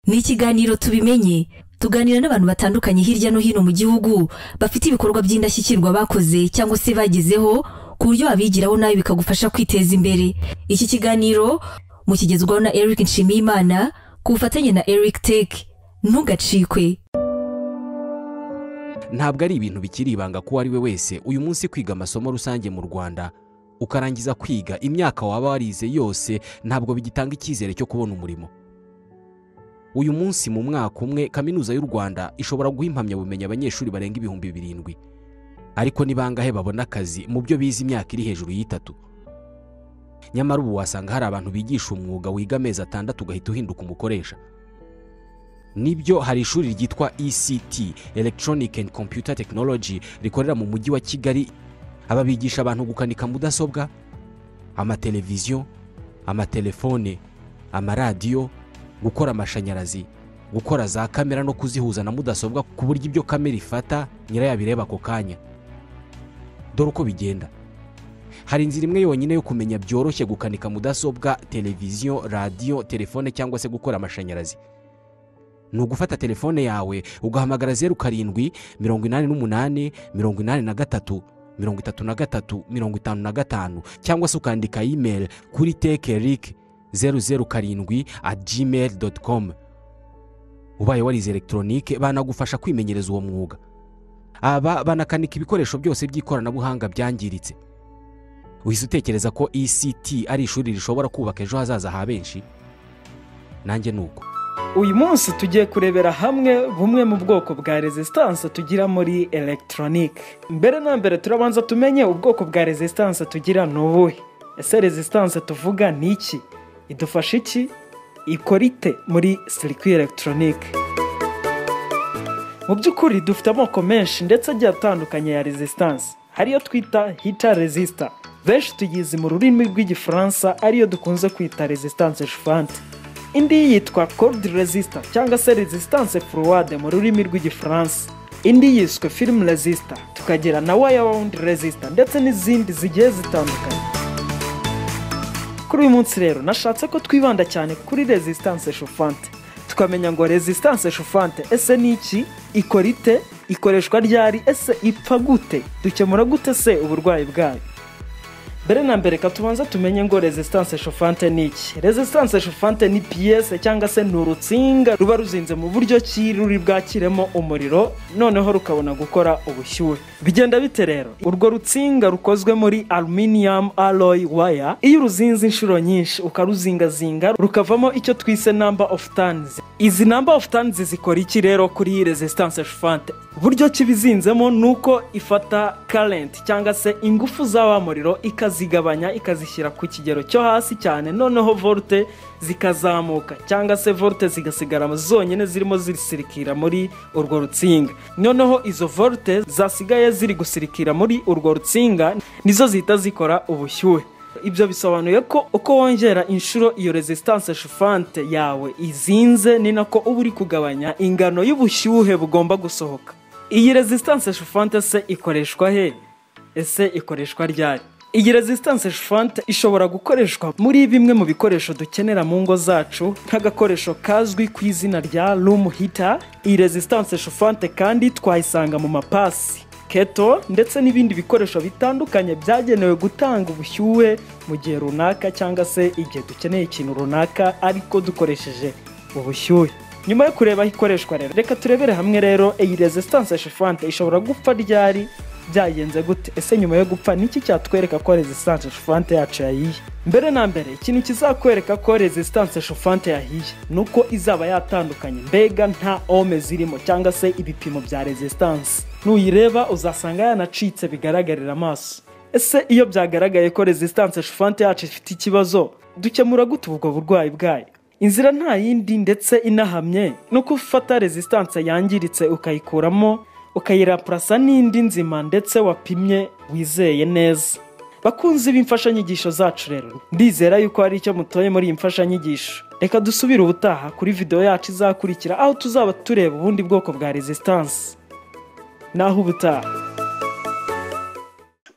Ni ikiganiro Tubimenye, tuganira n'abantu batandukanye hirya no hino mu gihugu bafite ibikorwa by'indashyikirwa bakoze cyangwa se bagezeho, ku buryo wabigiraho nawe bikagufasha kwiteza imbere. Iki kiganiro mukigezwaho na Eric Nshimiyimana ku bufatanye na Eric Tech. Ntugacikwe. Ntabwo ari ibintu bikiri ibanga ko ari we wese uyu munsi kwiga amasomo rusange mu Rwanda ukarangiza kwiga imyaka waba warize yose ntabwo bigitanga icyizere cyo kubona umurimo. Uyu munsi mu mwaka umwe Kaminuza y'u Rwanda ishobora guha impamyabumenyi abanyeshuri barenga 7000, ariko ni bangahe babona akazi mu byo bize imyaka iri hejuru y'itatu? Nyamara ubu wasanga hari abantu bigisha umwuga wiga amezi 6 ugahita uhinduka umukoresha. Nibyo, hari ishuri ryitwa ECT, Electronic and Computer Technology, rikorera mu mujyi wa Kigali. Aba bigisha abantu gukanika mudasobwa, amateleviziyo, amatelefone, amaradiyo, gukora amashanyarazi, gukora za kamera no kuzihuza na mudasobwa ku buryo ibyo kamera ifata nyirayo abireba ako kanya. Dore uko bigenda. Hari inzira imwe yonyine yo kumenya byoroshye gukanika mudasobwa, televiziyo, radiyo, telefone cyangwa se gukora amashanyarazi. Ni ugufata telefone yawe ugahamagara 07 88 83 33 55 cyangwa se ukandika email kuri tekeric007@gmail.com. Ubaye warize electronique banagufasha kwimenyereza uwo mwuga. Aba banakanika ibikoresho byose by'ikoranabuhanga byangiritse. Uhise utekereza ko ECT ari ishuri rishobora kubaka ejo hazaza ha benshi? Nanjye nuko. Uyu munsi tugiye kurebera hamwe bumwe mu bwoko bwa resistance tugira muri electronique. Mbere na mbere turabanza tumenye ubwoko bwa resistance tugira ni ubuhe. Ese resistance tuvuga ni iki? Idufasha iki? Ikora ite muri circuit electronique? Mu by'ukuri dufite amoko menshi ndetse agiye atandukanye ya resistance. Hariyo twita heater resistor, benshi tuyizi mu rurimi rw'Igifaransa ariyo dukunze kwita resistance chauffante. Indi yitwa cold resistor cyangwa se resistance froide mu rurimi rw'Igifaransa. Indi yiswe film resistor, tukagira na wire wound resistor ndetse n'izindi zigiye zitandukanye. Kuri uyu munsi rero nashatse ko twibanda cyane kuri resistance chauffante, tukamenya ngo resistance chauffante ese ni iki, ikora ite, ikoreshwa ryari, ese ipfa gute, dukemura gute se uburwayi bwayo. Mbere na mbere ka tubanza tumenye ngo resistance chauffante ni iki. Resistance chauffante ni pièce cyangwa se ni urutsinga ruba ruzinze mu buryo ki ruri bwakiremo umuriro noneho rukabona gukora ubushyuhe. Bigenda bite rero? Urwo rutsinga rukozwe muri aluminium alloy wire, iyo uruzinze inshuro nyinshi ukaruzingazinga rukavamo icyo twise number of turns. Izi number of turns zikora iki rero kuri resistance chauffante? Buryo kibizinzemo nuko ifata current cyangwa se ingufu za wa muriro ikazigabanya ikazishyira ku kigero cyo hasi cyane, noneho volte zikazamuka cyangwa se volte zigasigara zonyine zirimo zisirikira muri urwo rutsinga. Noneho izo volte zasigaye ziri gusirikira muri urwo rutsinga nizo zihita zikora ubushyuhe. Ibyo bisobanuye ko uko wongera inshuro iyo resistance chauffante yawe izinze ni nako uba uri kugabanya ingano y'ubushyuhe bugomba gusohoka. Iyi resistance chauffante se ikoreshwa he? Ese ikoreshwa ryari? Iyi resistance chauffante ishobora gukoreshwa muri bimwe mu bikoresho dukenera mu ngo zacu, nk'agakoresho kazwi ku izina rya room heater. Iyi resistance chauffante kandi twayisanga mu mapasi, keto ndetse n'ibindi bikoresho bitandukanye byagenewe gutanga ubushyuhe mu gihe runaka cyangwa se igihe dukeneye ikintu runaka ariko dukoresheje ubushyuhe. Nyuma yo kureba aho ikoreshwa rero, reka turebere hamwe rero iyi resistance chauffante ishobora gupfa ryari, byagenze gute, ese nyuma yo gupfa niki cyatwereka ko resistance chauffante yacu yahiye? Mbere na mbere ikintu kizakwereka ko resistance chauffante yahiye nuko izaba yatandukanye, mbega nta ohms zirimo cyangwa se ibipimo bya resistance. Nuyireba uzasanga yanacitse bigaragarira amaso. Ese iyo byagaragaye ko resistance chauffante yacu ifite ikibazo, dukemura gute ubwo burwayi bwayo? Inzira nta yindi ndetse inahamye no gufata resistance yangiritse ukayikuramo ukayirapurasa n'indi nzima ndetse wapimye wizeye neza. Bakunzi b'imfashanyigisho zacu rero, ndizera yuko hari icyo mutoye muri iyi mfashanyigisho. Reka dusubire ubutaha kuri video yacu izakurikira, aho tuzaba tureba ubundi bwoko bwa resistance. Naho ubutaha.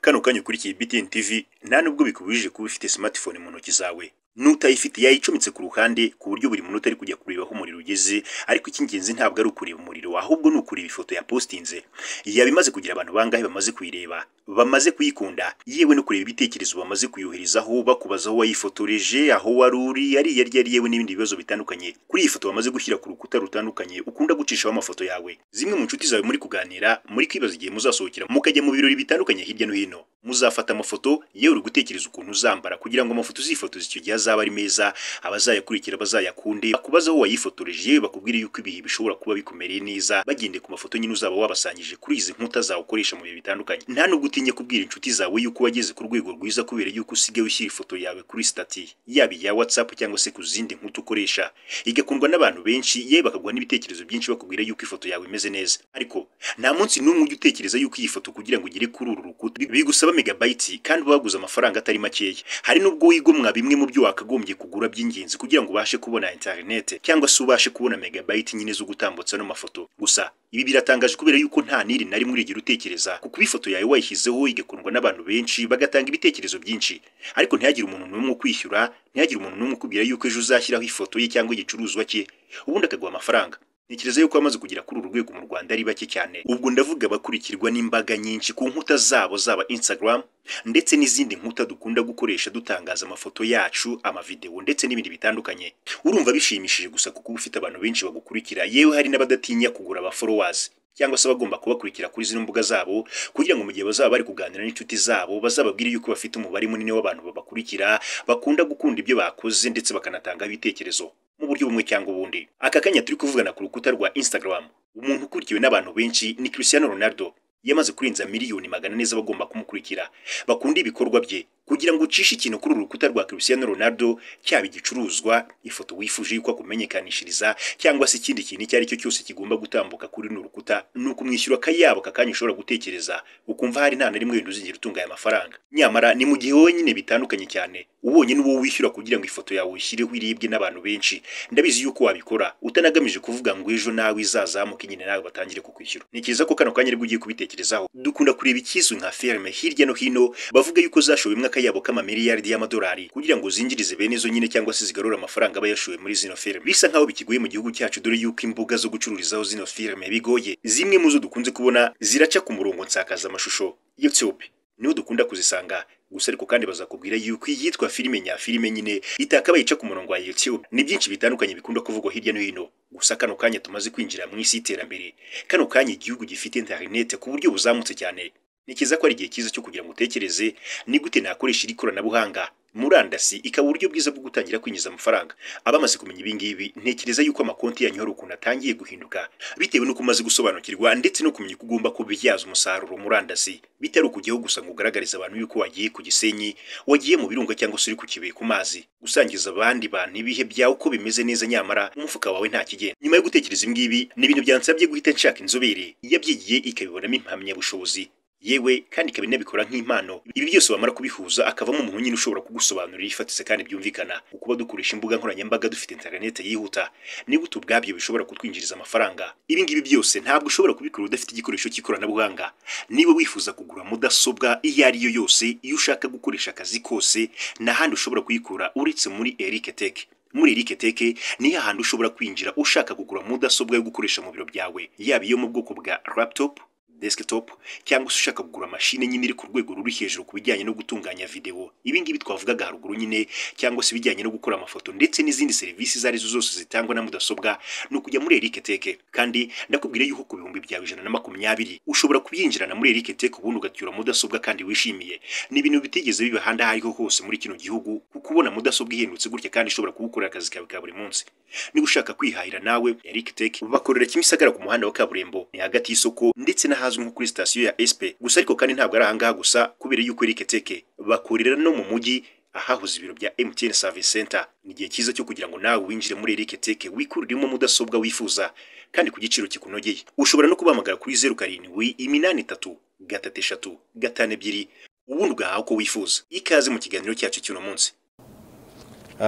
Kano kanya ukurikiye BTN TV, nta nubwo bikubujije kuba ufite smartphone mu ntoki zawe. N'utayifite yayicometse ku ruhande, ku buryo buri munota ari kujya kureba aho umuriro ugeze. Ariko icy'ingenzi ntabwo ari ukureba umuriro, ahubwo ni ukureba ifoto ya postinze yaba imaze kugira abantu bangahe bamaze kuyireba, bamaze kuyikunda, yewe no kureba ibitekerezo bamaze kuyoherezaho bakubaza aho wayifotoreje, aho wari uri, ari yari, yewe n'ibindi bibazo bitandukanye kuri iyi foto bamaze gushyira ku rukuta rutandukanye ukunda gucishaho amafoto yawe. Zimwe mu nshuti zawe muri kuganira, muri kwibaza igihe muzasohokera mukajya mu birori bitandukanye hirya no hino, muzafata amafoto, yewe uri gutekereza ukuntu uzambara kugira ngo amafoto uzifotoza icyo gihe azaba ari meza, abazayakurikira bazayakunde, bakubaza aho wayifotoreje, yewe bakubwire yuko ibihe bishobora kuba bikumereye neza bagendeye ku mafoto nyine uzaba wabasangije kuri izi nkuta zawe ukoresha mu bihe bitandukanye. Nta nubwo utinye kubwira inshuti zawe yuko wageze ku rwego rwiza kubera yuko usigaye ushyira ifoto yawe kuri stati, yaba iya WhatsApp cyangwa se ku zindi nkuta ukoresha, igakundwa n'abantu benshi, yewe bakaguha n'ibitekerezo byinshi bakubwira yuko ifoto yawe imeze neza. Ariko nta munsi n'umwe ujya utekereza yuko iyi foto kugira ngo ugere kuri uru rukuta bigusaba megabytes, kandi baguze amafaranga atari makeya. Hari nubwo wigomwa bimwe mu byo wakagombye kugura by'ingenzi kugira ngo ubashe kubona internet, cyangwa se ubashe kubona megabyte nyine zo gutambutsa no mafoto. Gusa ibi biratangaje kubera yuko nta niri na rimwe urigera utekereza kuko ifoto yawe wayishyizeho igakundwa n'abantu benshi bagatanga ibitekerezo byinshi, ariko ntihagire umuntu n'umwe ukwishyura, ntihagire umuntu n'umwe ukubwira yuko ejo uzashyiraho ifoto ye cyangwa igicuruzwa cye ubundi akaguha amafaranga. Ntekereza yuko bamaze kugera kuri uru rwego mu Rwanda ari bake cyane. Ubwo ndavuga bakurikirwa n'imbaga nyinshi ku nkuta zabo, zaba Instagram ndetse n'izindi nkuta dukunda gukoresha dutangaza amafoto yacu, amavideo ndetse n'ibindi bitandukanye. Urumva bishimishije gusa kuko ufite abantu benshi bagukurikira, yewe hari n'abadatinya kugura aba followers cyangwa se bagomba kubakurikira kuri zino mbuga zabo, kugira ngo mu gihe bazaba bari kuganira n'inshuti zabo bazababwire yuko bafite umubare munini w'abantu babakurikira, bakunda gukunda ibyo bakoze ndetse bakanatanga ibitekerezo mu buryo bumwe cyangwa ubundi. Aka kanya turi kuvugana ku rukuta rwa Instagram, umuntu ukurikiwe n'abantu benshi ni Cristiano Ronaldo. Yamaze kurenza 400,000,000 z'abagomba kumukurikira, bakunda ibikorwa bye. Kugira ngo ucishe ikintu kuri uru rukuta rwa Cristiano Ronaldo, cyaba igicuruzwa, ifoto wifuje yuko akumenyekanishiriza, cyangwa se ikindi kintu icyo ari cyo cyose kigomba gutambuka kuri runo rukuta, ni ukumwishyura akayabo kakanya ushobora gutekereza ukumva hari nta na rimwe wenda uzigera utunga aya mafaranga. Nyamara ni mu gihe wowe nyine bitandukanye cyane, ubonye n'uwo wishyura kugira ngo ifoto yawe uyishyireho iribwe n'abantu benshi. Ndabizi yuko wabikora utanagamije kuvuga ngo ejo nawe izazamuke nyine nawe batangire kukwishyura. Ntekereza ko kano kanya aribwo ugiye kubitekerezaho. Dukunda kureba ikizwi nka firme hirya no hino bavuga yuko zashowe imwaka yabo k'amamiliyaridi y'amadolari kugira ngo zinjirize bene zo nyine cyangwa se zigarure amafaranga aba yashowe muri zino firme. Bisa nkaho bikigoye mu gihugu cyacu, dore yuko imbuga zo gucururizaho zino firme bigoye. Zimwe mu zo dukunze kubona ziraca ku murongo nsakaza amashusho YouTube, niho dukunda kuzisanga. Gusa ariko kandi bazakubwira yuko iyitwa filime nyafilime nyine itakabaye ica ku murongo wa YouTube. Ni byinshi bitandukanye bikunda kuvugwa hirya no hino. Gusa kano kanya tumaze kwinjira mu isi y'iterambere, kano kanya igihugu gifite internet ku buryo buzamutse cyane, ntekereza ko ari igihe cyiza cyo kugira ngo utekereze ni gute nakoresha iri koranabuhanga, murandasi ikaba uburyo bwiza bwo gutangira kwinjiza amafaranga. Abamaze kumenya ibi ngibi, ntekereza yuko amakonti yanyu hari ukuntu atangiye guhinduka bitewe n'uko umaze gusobanukirwa ndetse no kumenya uko ugomba kubibyaza umusaruro murandasi, bitari ukujyaho gusa ngo ugaragarize abantu yuko wagiye ku Gisenyi, wagiye mu birunga cyangwa se uri ku Kibuye ku mazi, gusangiza abandi bantu ibihe byawe uko bimeze neza, nyamara umufuka wawe nta kigenda. Nyuma yo gutekereza ibi ngibi, ni ibintu byansabye guhita nshaka inzobere yabyigiye ikabibonamo impamyabushobozi, yewe kandi ikaba inabikora nk'impano. Ibi byose bamara kubihuza akavamo umuntu nyine ushobora kugusobanurira ifatitse kandi byumvikana. Ukuba dukoresha imbuga nkoranyambaga dufite internet yihuta, ni gute ubwabyo bishobora kutwinjiriza amafaranga? Ibi ngibi byose ntabwo ushobora kubikora udafite igikoresho cy'ikoranabuhanga. Niba wifuza kugura mudasobwa iyo ari yo yose, iyo ushaka gukoresha akazi kose, nta handi ushobora kuyikura uretse muri Eric Tech. Muri Eric Tech ni hahandi ushobora kwinjira ushaka kugura mudasobwa yo gukoresha mu biro byawe, yaba iyo mu bwoko bwa laptop, desktop, cyangwa se ushaka kugura mashine nyine iri ku rwego ruri hejuru ku bijyanye no gutunganya video, ibi ngibi twavugaga haruguru nyine, cyangwa se ibijyanye no gukora amafoto ndetse n'izindi serivisi izo arizo zose zitangwa na mudasobwa, ni ukujya muri Eric Tech. Kandi ndakubwira yuko ku 20,020 ushobora kubyinjirana muri Eric Tech, ubundi ugacyura mudasobwa kandi wishimiye. Ni ibintu bitigeze biba ahandi aho ariho hose muri kino gihugu, kuko ubona mudasobwa ihendutse gutya kandi ishobora kugukorera akazi kawe ka buri munsi. Niba ushaka kwihahira nawe, Eric Tech bakorera Kimisagara ku muhanda wa kaburimbo, ni hagati y'isoko ndetse n'ahazwi nko kuri sitasiyo ya SP. Gusa ariko kandi ntabwo ari ahangaha gusa, kubera yuko Eric Tech bakorera no mu mujyi ahahoze ibiro bya MTN Service Center. Ni igihe cyiza cyo kugira ngo nawe winjire muri Eric Tech wikuriremo mudasobwa wifuza kandi ku giciro kikunogeye. Ushobora no kubahamagara kuri 07 83 3 3 52 Ubundi ugahaha uko wifuza. Ikaze mu kiganiro cyacu cy'uno munsi.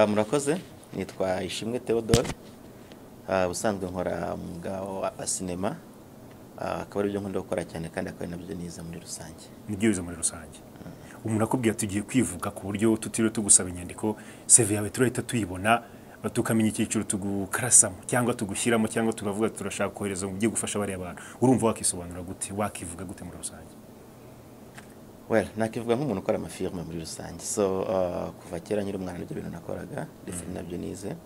Murakoze, nitwa Ishimwe Theodore. Ubusanzwe nkora umwuga wa sinema, akaba aribyo nkunda gukora cyane kandi akaba ari nabyo nize muri rusange. Nibyo bize muri rusange. Umuntu akubwiye tugiye kwivuga ku buryo tutiriwe tugusaba inyandiko, CV yawe turahita tuyibona, tukamenya icyiciro tugukarasamo cyangwa tugushyiramo, cyangwa tukavuga turashaka kohereza mu byo gufasha bariya bantu. Urumva wakisobanura gute, wakivuga gute muri rusange? Well, nakivuga nk'umuntu ukora amafilme muri rusange. So kuva kera nkiri umwana nibyo bintu nakoraga, ndetse nabyo nize.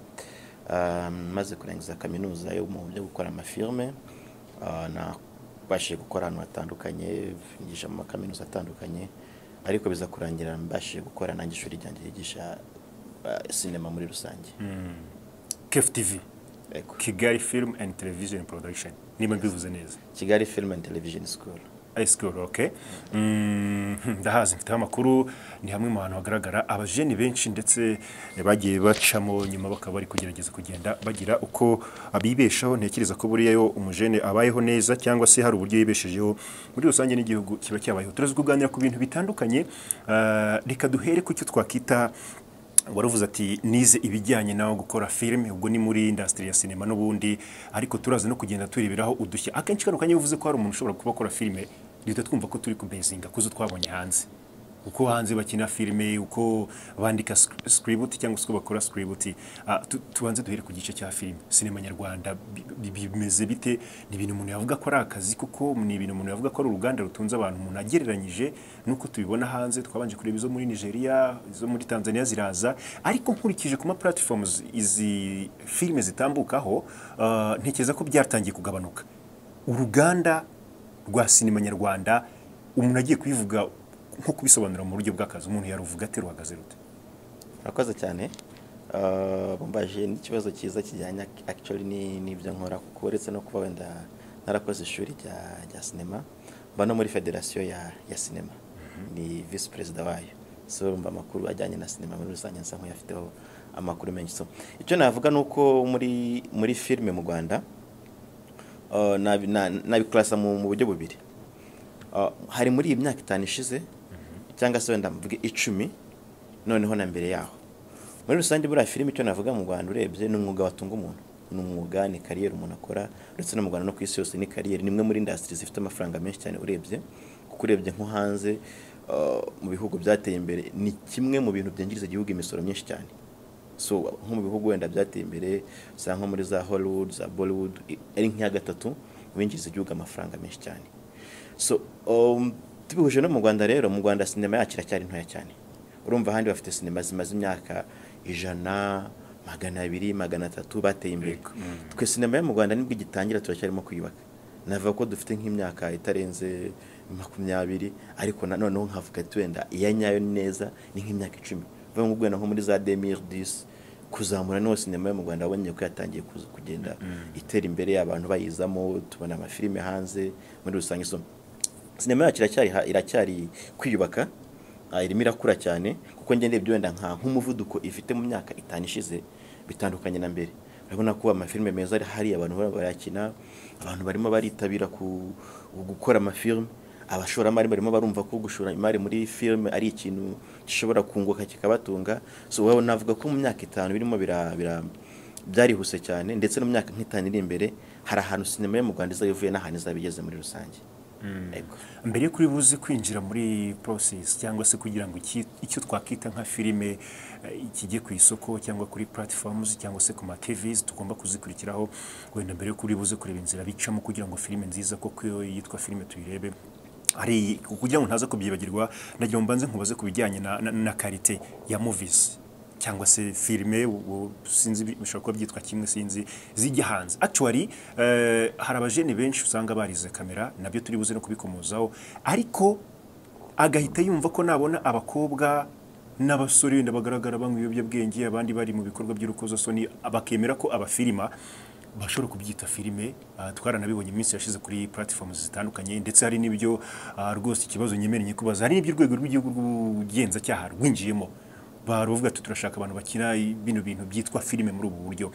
Maze kurangiza kaminuza yo mu byo gukora amafilme, nabashije gukora ahantu hatandukanye, nyigisha mu makaminuza atandukanye, ariko biza kurangira mbashije gukora nanjye ishuri ryanjye ryigisha sinema muri rusange. KFTV. Ego. Kigali Film and Television Production, niba mbivuze neza. Kigali Film and Television School. High school, okay. Ndahazi, mfiteho amakuru, ni hamwe mu hantu hagaragara abajeni benshi ndetse bagiye bacamo nyuma bakaba bari kugerageza kugenda bagira uko abibeshaho. Ntekereza ko buriya yo umujene abayeho neza cyangwa se hari uburyo yibeshejeho muri rusange n'igihugu kiba cyabayeho. Turazi kuganira ku bintu bitandukanye. Reka duhere ku cyo twakita, waravuze ati nize ibijyanye nawe gukora filime, ubwo ni muri industry ya sinema n'ubundi, ariko turaza no kugenda tureberaho udushya. Akenshi kano kanya uvuze ko hari umuntu ushobora kuba akora filime, duhita twumva ko turi kubezinga kuzo twabonye hanze, uko hanze bakina filime, uko bandika script cyangwa se uko bakora script. Tubanze duhere ku gice cya filime, sinema nyarwanda bimeze bite? Ni ibintu umuntu yavuga ko ari akazi kuko ni ibintu umuntu yavuga ko ari uruganda rutunze abantu, umuntu agereranyije nuko tubibona hanze. Twabanje kureba izo muri Nigeria, izo muri Tanzania ziraza, ariko nkurikije ku ma platforms izi filime zitambukaho, ntekereza ko byatangiye kugabanuka. Uruganda rwa sinema nyarwanda, umuntu agiye kubivuga nko kubisobanura mu buryo bw'akazi, umuntu yaruvuga ate, ruhagaze rute? Murakoze cyane. Bumbaje n'ikibazo cyiza kijyanye actually n'ibyo nkora, kuko uretse no kuba wenda narakoze ishuri rya sinema, mba no muri federasiyo ya sinema, ni vice perezida wayo. So urumva amakuru ajyanye na sinema muri rusange nsa nk'uyafiteho amakuru menshi. So icyo navuga ni uko muri filime mu Rwanda, nabiklasa mu buryo bubiri. Hari muri iyi myaka 5 ishize cyangwa se wenda mvuge 10, noneho na mbere yaho. Muri rusange buriya filime icyo navuga mu Rwanda urebye ni umwuga watunga umuntu, ni umwuga, ni kariyeri umuntu akora, uretse no mu Rwanda no ku isi yose ni kariyeri, ni imwe muri industry zifite amafaranga menshi cyane urebye, kuko urebye nko hanze, mu bihugu byateye imbere ni kimwe mu bintu byinjiriza igihugu imisoro myinshi cyane. So nko mu bihugu wenda byateye imbere usanga nko muri za Hollywood, za Bollywood, ari nk'iya gatatu binjiriza igihugu amafaranga menshi cyane. So tubihuje no mu Rwanda rero, mu Rwanda sinema yacu iracyari ntoya cyane. Urumva ahandi bafite sinema zimaze imyaka 100, 200, 300 bateye imbere. Twe sinema yo mu Rwanda nibwo igitangira, turacyarimo kwiyubaka. Navuga ko dufite nk'imyaka itarenze 20, ariko noneho nkavuga ati wenda iya nyayo neza ni nk'imyaka 10. Vuga ngo wenda nko muri za 2010 kuzamura niho sinema yo mu Rwanda wabonye ko yatangiye kugenda itera imbere, abantu bayizamo, tubona amafilime hanze muri rusange. So sinema yacu iracyari kwiyubaka, irimo irakura cyane, kuko njye ndebye wenda nk'umuvuduko ifite mu myaka 5 ishize bitandukanye na mbere. Urabona ko amafilime meza ari hari, abantu barayakina, abantu barimo baritabira gukora amafilme, abashoramari barimo barumva ko gushora imari muri filme ari ikintu gishobora kunguka kikabatunga. So wowe navuga ko mu myaka 5 birimo byarihuse cyane, ndetse no mu myaka 5 iri imbere hari ahantu sinema yo mu Rwanda izayivuye n'ahantu izabigeze muri rusange. Mbere yo kuri buze kwinjira muri process cyangwa se kugira ngo icyo twakita nka filime kijye ku isoko cyangwa kuri platforms cyangwa se ku ma TVs tugomba kuzikurikiraho, wenda mbere yo kuri buze kureba inzira bicamo kugira ngo filime nziza koko iyo yitwa filime tuyirebe, ari kugira ngo ntaza kubyibagirwa, ndagira ngo mbanze nkubaze ku bijyanye na qualité ya movies cyangwa se filime, sinzi bishobora kuba byitwa kimwe, sinzi, zijya hanze. Actually hari abajene benshi usanga barize kamera, nabyo turi buze no kubikomozaho, ariko agahita yumva ko nabona abakobwa n'abasore wenda bagaragara banywa ibiyobyabwenge, abandi bari mu bikorwa by'urukozasoni, bakemera ko abafilima bashobora kubyita filime. Twaranabibonye iminsi yashize kuri platforms zitandukanye, ndetse hari n'ibyo rwose ikibazo nyemereye kubaza, hari n'ibyo urwego rw'igihugu rw'ubugenzacyaha rwinjiyemo baruvuga ati turashaka abantu bakina bino bintu byitwa filime muri ubu buryo.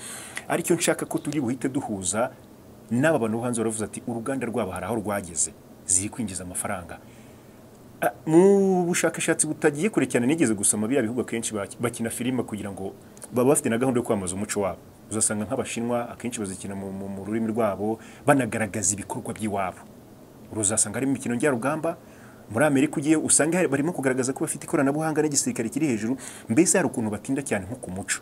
Aricyo nshaka ko turi buhite duhuza n'aba bantu bo hanze baravuze ati uruganda rwabo hari aho rwageze, ziri kwinjiza amafaranga. Mu bushakashatsi butagiye kure cyane nigeze gusoma, biriya bihugu akenshi bakina filime kugira ngo baba bafite na gahunda yo kwamamaza umuco wabo. Uzasanga nk'Abashinwa akenshi bazikina mu rurimi rwabo, banagaragaza ibikorwa by'iwabo. Uzasanga harimo imikino njyarugamba. Muri Amerika ugiye usanga barimo kugaragaza ko bafite ikoranabuhanga n'igisirikare kiri hejuru. Mbese hari ukuntu batinda cyane nko ku muco.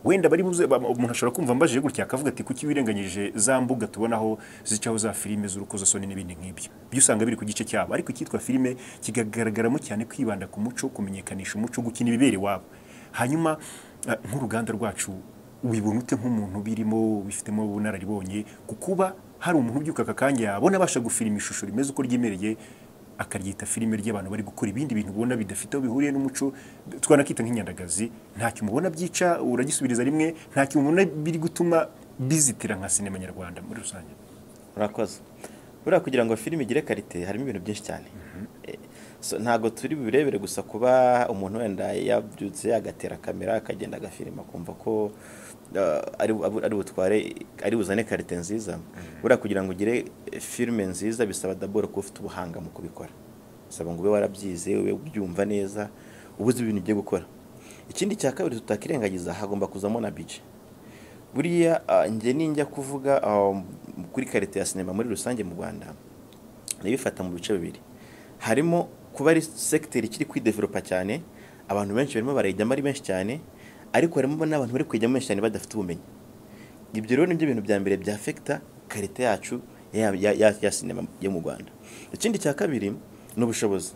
Wenda bari buze, umuntu ashobora kumva mbajije gutya akavuga ati kuki wirenganyije za mbuga tubonaho zicaho za filime z'urukozasoni n'ibindi nk'ibyo, byo usanga biri ku gice cyabo. Ariko icyitwa filime kigagaragaramo cyane kwibanda ku muco, kumenyekanisha umuco, gukina ibibera iwabo. Hanyuma nk'uruganda rwacu wibona ute nk'umuntu birimo bifitemo ubunararibonye, kukuba hari umuntu ubyuka aka kanya yabona abasha gufilima ishusho rimeze uko ryimereye akaryita filime ry'abantu bari gukora ibindi bintu ubona bidafite aho bihuriye n'umuco, twanakita nk'inyandagazi, ntacyo mubona byica, uragisubiriza rimwe, ntacyo mubona biri gutuma bizitira nka sinema nyarwanda muri rusange? Urakoze. Buriya kugira ngo filime igire qualité harimo ibintu byinshi cyane. So, ntabwo turi bubirebere gusa kuba umuntu wenda yabyutse agatera kamera akagenda agafilima akumva ko ari butware, ari buzane qualité nziza. Buriya kugira ngo ugire filime nziza bisaba d'abord kuba ufite ubuhanga mu kubikora, bisaba ngo ube warabyize, ube ubyumva neza, uba uzi ibintu ugiye gukora. Ikindi cya kabiri tutakirengagiza, hagomba kuzamo na budget. Buriya njye ninjya kuvuga kuri qualité ya sinema muri rusange mu Rwanda, ndabifata mu bice bibiri. Harimo kuba ari secteur ikiri kwidevelopa cyane, abantu benshi barimo barayijyamo ari benshi cyane, ariko harimo n'abantu bari kuyijyamo benshi cyane badafite ubumenyi. Ibyo rero nibyo bintu bya mbere bya affecta qualité yacu ya sinema yo mu Rwanda. Ikindi cya kabiri ni ubushobozi.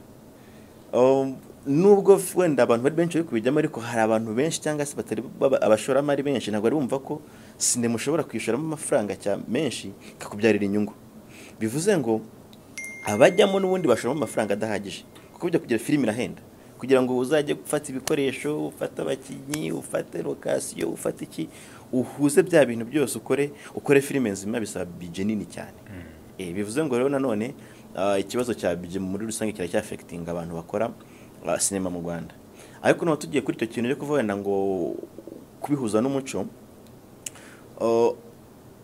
Nubwo wenda abantu bari benshi bari kubijyamo, ariko hari abantu benshi cyangwa se batari abashoramari benshi ntabwo bari bumva ko sinema ushobora kwishyuramo amafaranga menshi ikakubyarira inyungu. Bivuze ngo abajyamo n'ubundi bashoramo amafaranga adahagije, kuko bijya kugira filime irahenda. Kugira ngo uzajye gufata ibikoresho, ufate abakinnyi, ufate location, ufate iki, uhuze bya bintu byose, ukore filime nzima, bisaba budget nini cyane. Bivuze ngo rero nanone ikibazo cya budget muri rusange kiracyaffectinga abantu bakora sinema mu Rwanda. Ariko noneho tugiye kuri icyo kintu cyo kuvuga wenda ngo kubihuza n'umuco,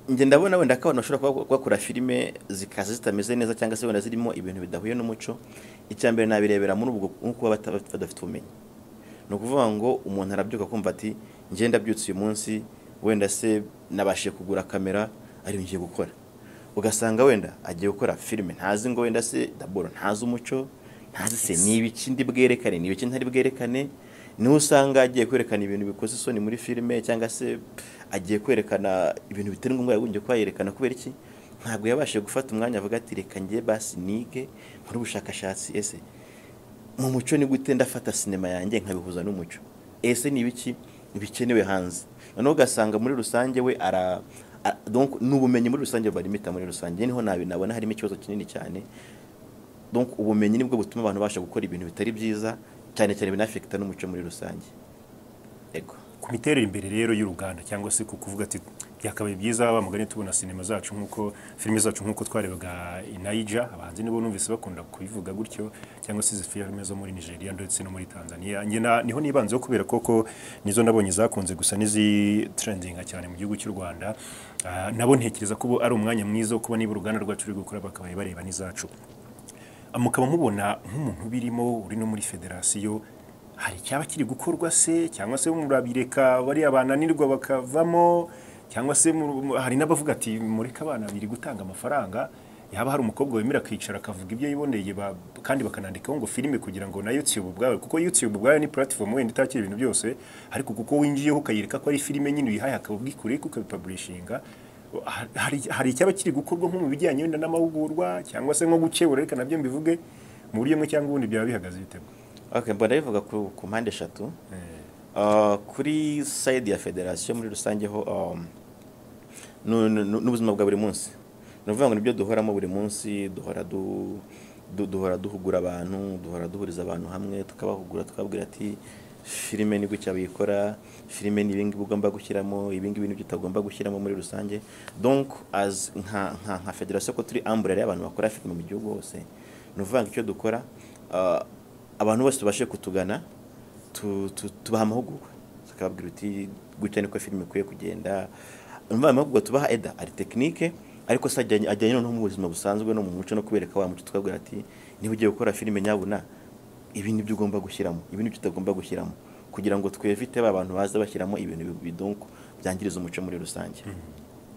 njye ndabona wenda ko abantu bashobora kuba bakora filime zikaza zitameze neza cyangwa se wenda zirimo ibintu bidahuye n'umuco. Icya mbere nabirebera muri ubwo nko kuba badafite ubumenyi. Ni ukuvuga ngo umuntu arabyuka akumva ati njye ndabyutse uyu munsi, wenda se nabashije kugura kamera, ari ngiye gukora. Ugasanga wenda agiye gukora filime ntazi ngo wenda se d'abord ntazi umuco, ntazi se ni ibiki ndi bwerekane, ni ibiki ntari bwerekane. Niho usanga agiye kwerekana ibintu bikoze isoni muri filime, cyangwa se agiye kwerekana ibintu bitari ngombwa yagombye kuba yerekana. Kubera iki? Ntabwo yabashije gufata umwanya avuga ati reka njye basi nige nkore ubushakashatsi, ese mu muco ni gute ndafata sinema yanjye nkabihuza n'umuco, ese ni ibiki bikenewe hanze. Noneho ugasanga muri rusange we donc ni ubumenyi muri rusange barimita muri rusange. Niho nabi nabona harimo ikibazo kinini cyane. Donc ubumenyi nibwo butuma abantu babasha gukora ibintu bitari byiza cyane cyane binaffecta n'umuco muri rusange. Ego. Ku miterere imbere rero y'uruganda, cyangwa se ku kuvuga ati byakabaye byiza wa mugani tubona sinema zacu nk'uko filime zacu nk'uko twarebaga i Niger, abahanzi nibo numvise bakunda kubivuga gutyo, cyangwa se izi filime zo muri Nigeria ndetse no muri Tanzania. Njye niho nibanzeho kubera koko nizo nabonye zakunze gusa n'izi trending cyane mu gihugu cy'u Rwanda. Nabo ntekereza ko ari umwanya mwiza wo kuba niba uruganda rwacu ruri gukora bakabaye bareba n'izacu. Mukaba mubona nk'umuntu birimo uri no muri federasiyo, hari icyaba kiri gukorwa se, cyangwa se murabireka bariya bananirwa bakavamo, cyangwa se hari n'abavuga ati mureke abana biri gutanga amafaranga, yaba hari umukobwa wemera akicara akavuga ibyo yiboneye, kandi bakanandikaho ngo filime kugira ngo na YouTube ubwawe, kuko YouTube ubwayo ni platform wenda itakira ibintu byose, ariko kuko winjiyeho ukayereka ko ari filime nyine uyihaye akaba ubwikoreye ukabipublishinga. Hari icyaba kiri gukorwa nko mu bijyanye wenda n'amahugurwa cyangwa se nko gukebura, reka nabyo mbivuge mu buryo bumwe cyangwa ubundi, byaba bihagaze bite? Okay, mbona bivuga ku mpande eshatu. Kuri side ya federation muri rusange ho, n'ubuzima bwa buri munsi, ni ukuvuga ngo nibyo duhoramo buri munsi, duhora duhugura abantu, duhora duhuriza abantu hamwe tukabahugura, tukababwira ati filime ni gutya bayikora, filime ni ibingibi ugomba gushyiramo, ibingibi nibyo utagomba gushyiramo muri rusange. Donc as nka federation, ko turi umbrella y'abantu bakora filime mu gihugu hose, ni ukuvuga ngo icyo dukora, abantu bose tubashe kutugana, tubaha amahugurwa, tukababwira uti gutya niko filime ikwiye kugenda. Umva, amahugurwa tubaha eda ari technique, ariko se ajyanye noneho mu buzima busanzwe no mu muco, no kubereka wa muco, tukabwira ati Niba ugiye gukora filime, nyabuna ibi nibyo ugomba gushyiramo, ibi nibyo utagomba gushyiramo, kugira ngo twevite ba bantu baza bashyiramo ibintu bidonko byangiriza umuco muri rusange.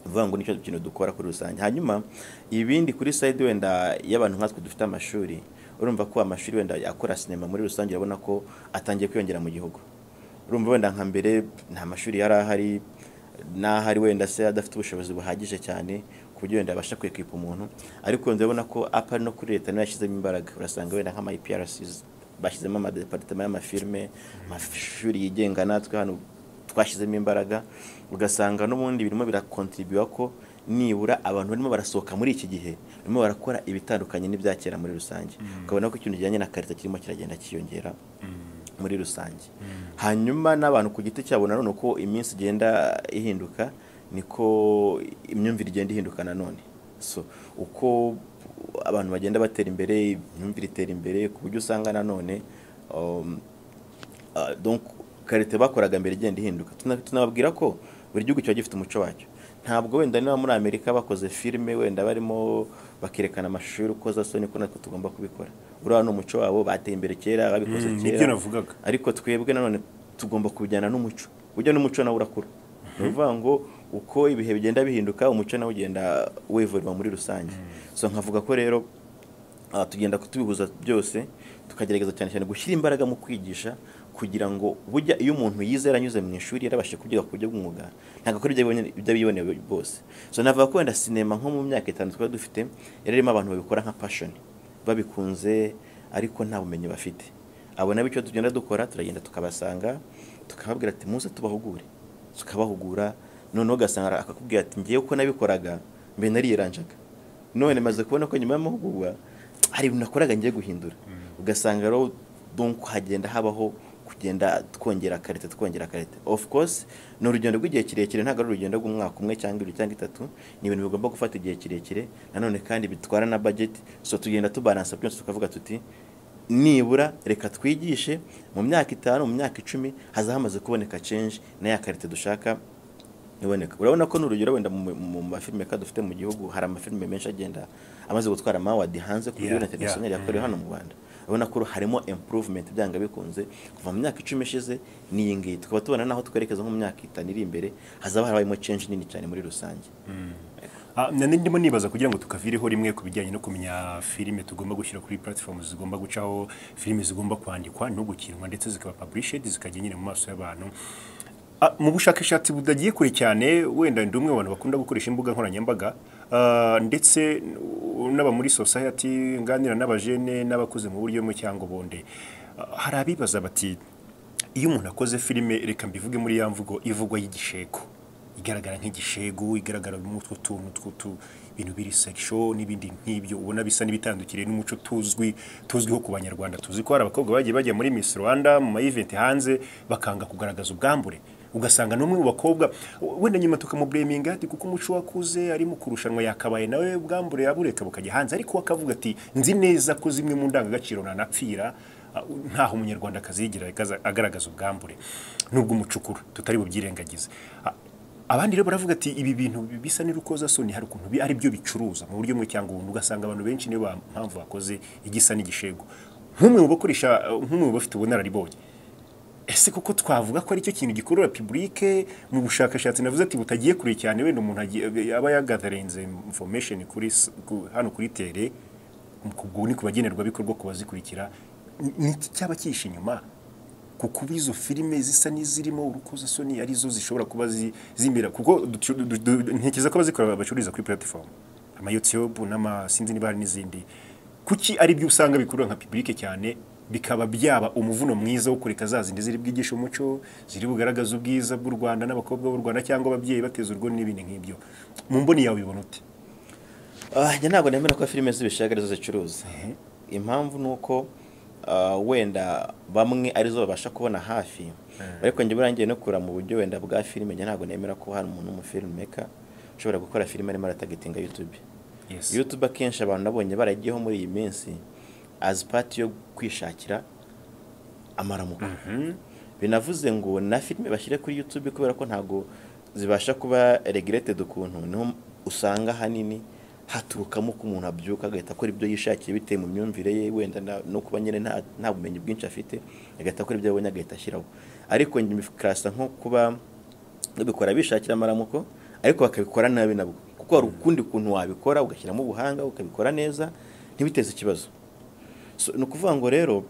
Uvuga ngo nicyo kintu dukora kuri rusange. Hanyuma ibindi kuri side wenda y'abantu nkatwe dufite amashuri, urumva ko amashuri wenda akora sinema muri rusange urabona ko atangiye kwiyongera mu gihugu. Urumva wenda nka mbere nta mashuri yari ahari, n'ahari wenda se adafite ubushobozi buhagije cyane ku buryo wenda abasha kwekipa umuntu, ariko wenda urabona ko apa no kuri leta nayo yashyizemo imbaraga. Urasanga wenda nk'ama IPRCs bashyizemo amadepartement y'amafilme, amashuri yigenga natwe hano twashyizemo imbaraga, ugasanga n'ubundi birimo birakontribuwa ko nibura abantu barimo barasohoka muri iki gihe barimo barakora ibitandukanye n'ibya kera muri rusange. Ukabona ko ikintu kijyanye na karita kirimo kiragenda cyiyongera muri rusange. Hanyuma n'abantu ku giti cyabo nanone uko iminsi igenda ihinduka niko imyumvire igenda ihinduka nanone. So uko abantu bagenda batera imbere, imyumvire itera imbere, ku buryo usanga nanone donc karite bakoraga mbere igenda ihinduka. Tunababwira ko buri gihugu kiba gifite umuco wacyo. Ntabwo wenda niba muri Amerika bakoze filime wenda barimo bakerekana amashusho y'urukozasoni ko natwe tugomba kubikora. Uriya ni umuco wabo, bateye imbere kera, babikoze Nibyo kera. navugaga. Ariko twebwe nanone tugomba kubijyana n'umuco. Ujya n'umuco nawe urakura. Ni ukuvuga ngo uko ibihe bigenda bihinduka umuco nawe ugenda wevurwa muri rusange. So nkavuga ko rero tugenda kutubihuza byose, tukagerageza cyane cyane gushyira imbaraga mu kwigisha, kugira ngo burya iyo umuntu yize yaranyuze mu ishuri yarabashije kubyiga ku buryo bw'umwuga, ntabwo akora ibyo yiboneye bose. So navuga ko wenda sinema nko mu myaka 5 twari dufite yari irimo abantu babikora nka passion, babikunze ariko nta bumenyi bafite. Abo nabo icyo tugenda dukora, turagenda tukabasanga tukababwira ati muze tubahugure, tukabahugura. Noneho ugasanga akakubwira ati ngewe uko nabikoraga mbere nariyeranjaga, none maze kubona ko nyuma y'amahugurwa hari ibintu nakoraga ngiye guhindura. Ugasanga rero donc hagenda habaho kugenda twongera karite, twongera karite. Of course ni urugendo rw'igihe kirekire, ntabwo ari urugendo rw'umwaka umwe cyangwa ibiri cyangwa itatu, ni ibintu bigomba gufata igihe kirekire nanone kandi bitwara na budget. So tugenda tubalansa byose, tukavuga tuti nibura reka twigishe mu myaka 5, mu myaka 10 haza hamaze kuboneka change na ya karite dushaka iboneka. Urabona ko n'urugero wenda mu mafilme ka dufite mu gihugu hari amafilme menshi agenda amaze gutwara amawadi hanze ku rwego international yakorewe hano mu Rwanda. Urabona ko harimo improvement byanga bikunze kuva mu myaka 10 ishize n'iyi ngiyi, tukaba tubona naho twerekeza nko mu myaka 5 iri imbere hazaba harabayemo change nini cyane muri rusange. Ndimo nibaza kugira ngo tukavireho rimwe ku bijyanye no kumenya filime tugomba gushyira kuri platforms zigomba gucaho, filime zigomba kwandikwa no gukinwa ndetse zikaba published zikajya nyine mu maso y'abantu. Mu bushakashatsi budagiye kure cyane, wenda ndi umwe mu bantu bakunda gukoresha imbuga nkoranyambaga, ndetse n'aba muri society nganira n'abajene n'abakuze mu buryo bumwe cyangwa ubundi, hari abibaza bati iyo umuntu akoze filime, reka mbivuge muri ya mvugo ivugwa y'igishego, igaragara nk'igishego, igaragara mu utwo tuntu ibintu biri sexual n'ibindi nk'ibyo ubona bisa n'ibitandukiriye n'umuco tuzwiho ku Banyarwanda. Tuzi ko hari abakobwa bagiye bajya muri Miss Rwanda mu ma event hanze bakanga kugaragaza ubwambure, ugasanga n'umwe mu bakobwa wenda nyuma tukamublaminga ati kuko umuco wakuze ari mu kurushanwa yakabaye nawe ubwambure yabureka bukajya hanze, ariko akavuga ati nzi neza ko zimwe mu ndangagaciro nanapfira ntaho umunyarwandakazi yigira agaragaza ubwambure nubwo umucukura tutari bubyirengagize. Abandi rero baravuga ati ibi bintu bisa n'urukozasoni hari ukuntu ari byo bicuruza mu buryo bumwe cyangwa ubundi, ugasanga abantu benshi niyo mpamvu bakoze igisa n'igishego. Nk'umwe mu bakoresha, nk'umwe mu bafite ubunararibonye, ese koko twavuga ko ari cyo kintu gikurura publike? Mu bushakashatsi navuze ati butagiye kure cyane, wenda umuntu aba yagatherenze information kuri hano kuri tele, ni ku bagenerwabikorwa kubazikurikira, ni cyaba cyihishe inyuma kuko izo filime zisa n'izirimo urukozasoni arizo zishobora kuba zimera, kuko ntekereza ko abazikora bacururiza kuri platform ama YouTube n'ama sinzi niba hari n'izindi. Kuki ari byo usanga bikurura nka publike cyane, bikaba byaba umuvuno mwiza wo kureka za zindi ziri bwigisha umuco, ziri bugaragaza ubwiza bw'u Rwanda n'abakobwa b'u Rwanda cyangwa ababyeyi bateza urwo n'ibindi nk'ibyo? Mu mboni yawe ubibona ute? Njye ntabwo nemera ko filime z'ibishega arizo zicuruza. Impamvu nuko wenda bamwe arizo babasha kubona hafi, ariko njye burangiye no kura mu buryo wenda bwa filime, njye ntabwo nemera ko hari umuntu w'umufilmmaker ushobora gukora filime arimo aratagetinga YouTube. YouTube akenshi abantu nabonye baragiyeho muri iyi minsi as part yo kwishakira amaramuko. Binavuze ngo na filime bashyire kuri YouTube kubera ko ntabwo zibasha kuba regulated ukuntu, niho usanga hanini Haturukamo ko umuntu abyuka agahita akora ibyo yishakiye bitewe mu myumvire ye, wenda no kuba nyine nta bumenyi bwinshi afite, agahita akora ibyo abonye agahita ashyiraho. Ariko njye nko kuba babikora bishakira amaramuko, ariko bakabikora nabi nabwo, kuko hari ukundi kuntu wabikora ugashyiramo ubuhanga ukabikora neza ntibiteze ikibazo. So, ni ukuvuga ngo rero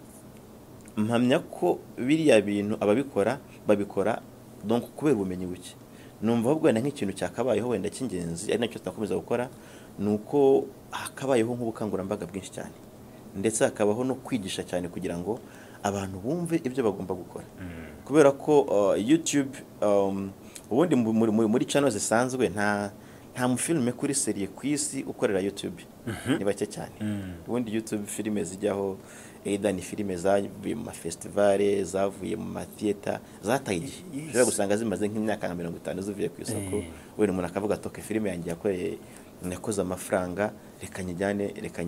mpamya ko biriya bintu ababikora babikora donc kubera ubumenyi buke. Numva ahubwo wenda nk'ikintu cyakabayeho wenda cy'ingenzi ari nacyo tunakomeza gukora, ni uko hakabayeho nk'ubukangurambaga bwinshi cyane, ndetse hakabaho no kwigisha cyane kugira ngo abantu bumve ibyo bagomba gukora. Kubera ko YouTube ubundi muri channel zisanzwe nta mufilme kuri serie ku isi ukorera YouTube, ni bake cyane. Ubundi YouTube filime zijyaho either ni filime zavuye mu mafestivale, zavuye mu matheater, zataye igihe. Ushobora gusanga zimaze nk'imyaka nka 50 zivuye ku isoko, wenda umuntu akavuga ati okay, filime yanjye yakoreye nakoze amafaranga, reka nyijyane, reka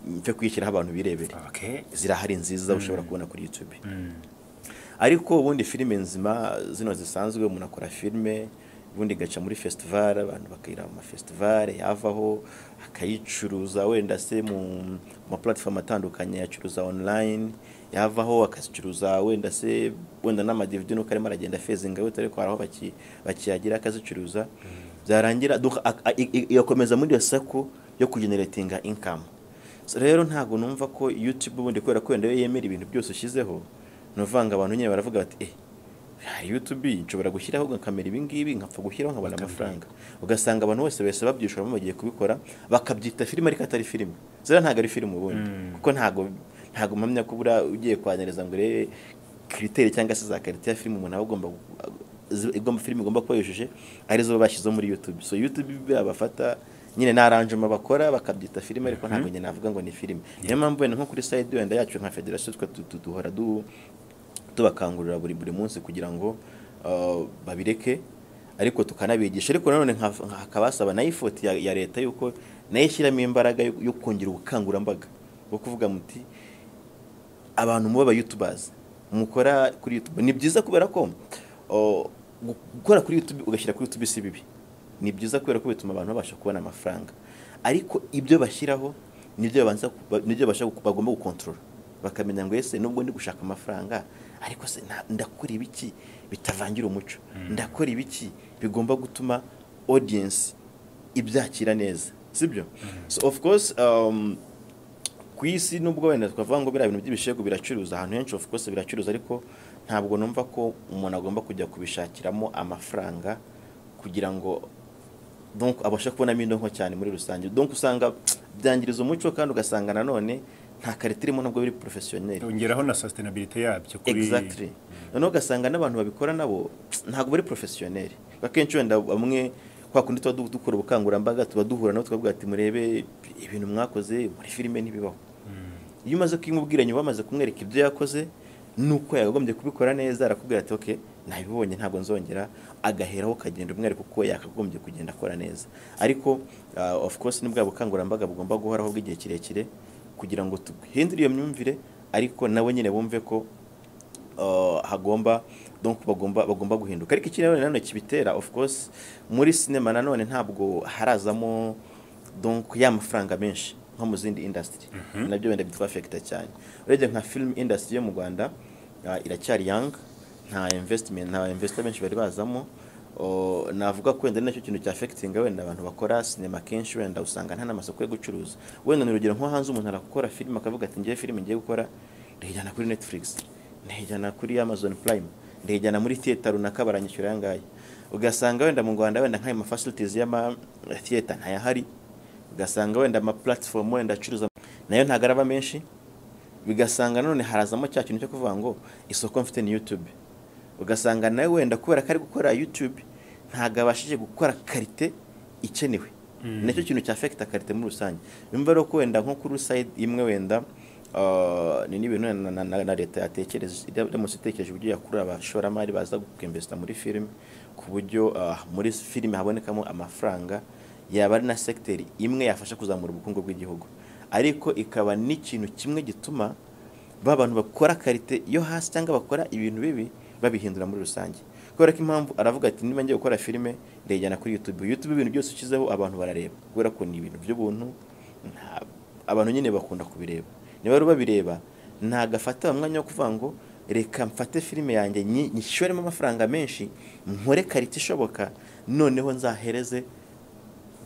mfe kuyishyiraho abantu birebere. Zirahari nziza ushobora kubona kuri YouTube. Ariko ubundi filime nzima zino zisanzwe, umuntu akora filime ubundi igaca muri festival, abantu bakayira mu mafestival, yavaho akayicuruza wenda se mu ma platform atandukanye, yacuruza online, yavaho akazicuruza wenda se wenda n'ama DVD nuko arimo aragenda fezinga we, ariko haraho bakiyagira akazicuruza, byarangira igakomeza muri iyo sako yo kugeneratinga income. So rero ntago numva ko YouTube ubundi kubera ko wenda yemera ibintu byose ushyizeho, nuvanga abantu nyine baravuga bati YouTube nshobora gushyiraho kamera ibi ngibi nkapfa gushyiraho nkabona amafaranga. Ugasanga abantu bose bese babyishoramo bagiye kubikora bakabyita filime ariko atari filime. Zera ntago ari filime ubundi, kuko ntago mpamya ko bura ugiye kwanereza ngo urebe critère cyangwa se za qualité ya filime umuntu agomba igomba filime igomba kuba yujuje arizo bashyize muri YouTube. So YouTube babafata nyine naranjuma bakora bakabyita filime, ariko ntago nyine navuga ngo ni filime. Niyo mpamvu wenda nko kuri side wenda yacu nka federation twe duhora tubakangurira buri munsi kugira ngo babireke, ariko tukanabigisha. Ariko nanone hakabasaba na effort ya leta yuko nayo ishyiramo imbaraga yo kongera ubukangurambaga bwo kuvuga muti abantu muba aba YouTubers mukora kuri YouTube ni byiza, kubera ko gukora kuri YouTube ugashyira kuri YouTube si bibi, ni byiza kubera ko bituma abantu babasha kubona amafaranga, ariko ibyo bashyiraho nibyo babanza nibyo basha bagomba gukontorora, bakamenya ngo ese nubwo ndi gushaka amafaranga ariko se ndakora ibiki bitavangira umuco, ndakora ibiki bigomba gutuma audience ibyakira neza, sibyo? So of course ku isi nubwo wenda twavuga ngo biriya bintu by'ibishego biracuruza ahantu henshi, of course biracuruza, ariko ntabwo numva ko umuntu agomba kujya kubishakiramo amafaranga kugira ngo donc abashe kubonamo indonko cyane muri rusange. Donc usanga byangiriza umuco, kandi ugasanga nanone nta karite irimo nubwo biri professionnel. Ongeraho na sustainability yabyo kuri exactly. Noneho ugasanga n'abantu babikora nabo ntabwo bari professionnel. Akenshi wenda bamwe kwa kundi tuba dukora ubukangurambaga tuba duhura nabo tukavuga ati murebe ibintu mwakoze muri filime ntibibaho. Iyo umaze kumubwira nyuma bamaze kumwereka ibyo yakoze nuko yakagombye kubikora neza, arakubwira ati okay nabibonye ntabwo nzongera, agaheraho kagenda umwereka uko yakagombye kugenda akora neza. Ariko of course ni bwa bukangurambaga bugomba guhoraho bw'igihe kirekire kugira ngo tuhindure iyo myumvire, ariko nabo nyine bumve ko hagomba donc bagomba guhinduka. Ariko ikindi nanone kibitera of course muri cinema nanone ntabwo harazamo donc ya mafaranga menshi nko mu zindi industry, nabyo wenda bitwafekta cyane. Urebye nka film industry yo mu Rwanda iracyari young, nta investment, nta investor benshi bari bazamo. Navuga ko wenda nacyo kintu cya affecting wenda abantu bakora cinema kenshi wenda usanga nta n'amasoko yo gucuruza. Wenda ni urugero nko hanze umuntu arakora film akavuga ati ngiye film ngiye gukora ndayijyana kuri Netflix, ndayijyana kuri Amazon Prime, ndayijyana muri theater runaka baranyishyura aya ngaya. Ugasanga wenda mu Rwanda wenda nk'ayo ma facilities y'ama theater ntayahari, ugasanga wenda ama platform wenda acuruza nayo ntago araba menshi, bigasanga none harazamo cya kintu cyo kuvuga ngo isoko mfite ni YouTube. Ugasanga nawe wenda kubera ko ari gukora YouTube ntago abashije gukora karite ikenewe, nacyo kintu cya affecta karite muri rusange. Bimva rero ko wenda nko kuri side imwe wenda ni n'ibintu na leta yatekereje, iramutse itekereje uburyo yakurura abashoramari baza kwinvesta muri filime, ku buryo muri filime habonekamo amafaranga, yaba ari na secteur imwe yafasha kuzamura ubukungu bw'igihugu, ariko ikaba n'ikintu kimwe gituma ba bantu bakora karite yo hasi cyangwa bakora ibintu bibi babihindura muri rusange. Kubera ko impamvu aravuga ati niba ngiye gukora filime ndayijyana kuri YouTube. YouTube ibintu byose ushyizeho abantu barareba, kubera ko ni ibintu by'ubuntu, abantu nyine bakunda kubireba. Niba rero babireba ntabwo afata umwanya wo kuvuga ngo reka mfate filime yanjye nyishoremo amafaranga menshi, nkore qualité ishoboka, noneho nzahereze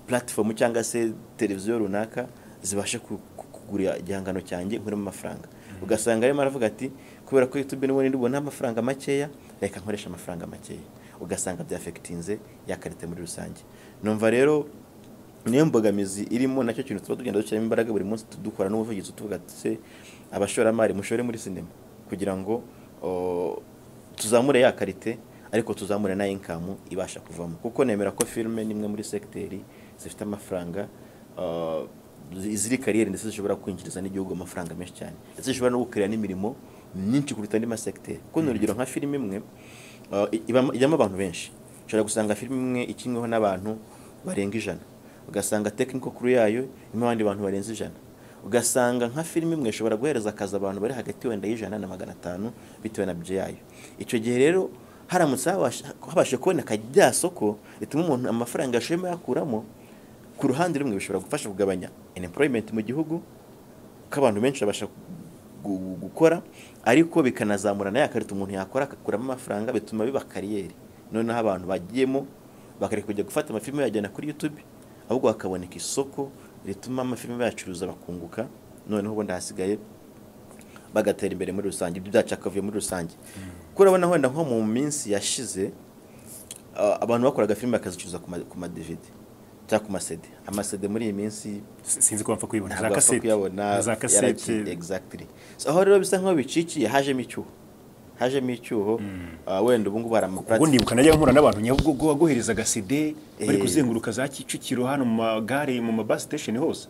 platform cyangwa se televiziyo runaka zibashe kugura igihangano cyanjye nkuremo amafaranga. Ugasanga arimo aravuga ati kubera ko YouTube n'ubundi ndibona amafaranga makeya, reka nkoresha amafaranga makeya. Ugasanga byaffectinze ya qualité muri rusange. Numva rero niyo mbogamizi irimo, nacyo kintu tuba tugenda dushyiramo imbaraga buri munsi, dukora n'ubuvugizi tuvuga ati se abashoramari mushore muri sinema kugira ngo tuzamure ya qualité, ariko tuzamure na income ibasha kuvamo. Kuko nemera ko filime ni imwe muri segiteri zifite amafaranga, ziri carrière, ndetse zishobora kwinjiriza n'igihugu amafaranga menshi cyane, ndetse zishobora no gukorera n'imirimo myinshi kuruta andi masegiteri. Kuko ni urugero nka filime imwe ijyamo abantu benshi, ushobora gusanga filime imwe ikinweho n'abantu barenga 100, ugasanga technical crew yayo irimo abandi bantu barenze 100, ugasanga nka filime imwe ishobora guhereza akazi abantu bari hagati wenda y'100 na 500 bitewe na budget yayo. Icyo gihe rero haramutse habashe kuboneka rya soko rituma umuntu amafaranga yashoyemo yakuramo, ku ruhande rumwe bishobora gufasha kugabanya unemployment mu gihugu, ko abantu benshi babasha gukora, ariko bikanazamura na ya qualité umuntu yakora agakuramo amafaranga, bituma biba carrière. Noneho abantu bagiyemo bakareka kujya gufata amafilime bayajyana kuri YouTube, ahubwo hakaboneka isoko rituma amafilime bayacuruza bakunguka, noneho ubundi hasigaye bagatera imbere muri rusange. Ibyo byacu akavuye muri rusange. Kuko urabona wenda nko mu minsi yashize, abantu bakoraga filime bakazicuruza ku ma DVD cyangwa ku ma CD. Ama CD muri iyi minsi Sinzi ko bapfa kuyibona za ntabwo bapfa kasete kuyabona, za kasete. Yaragiye, exactly. So, aho rero bisa nkaho bicikiye, hajemo icyuho. Wenda ubu ngubu hari ama Ubwo ndibuka najya mpura n'abantu Nyabugogo waguherezaga CD bari Eh. kuzenguruka za Kicukiro hano mu magare, mu ma bus station hose.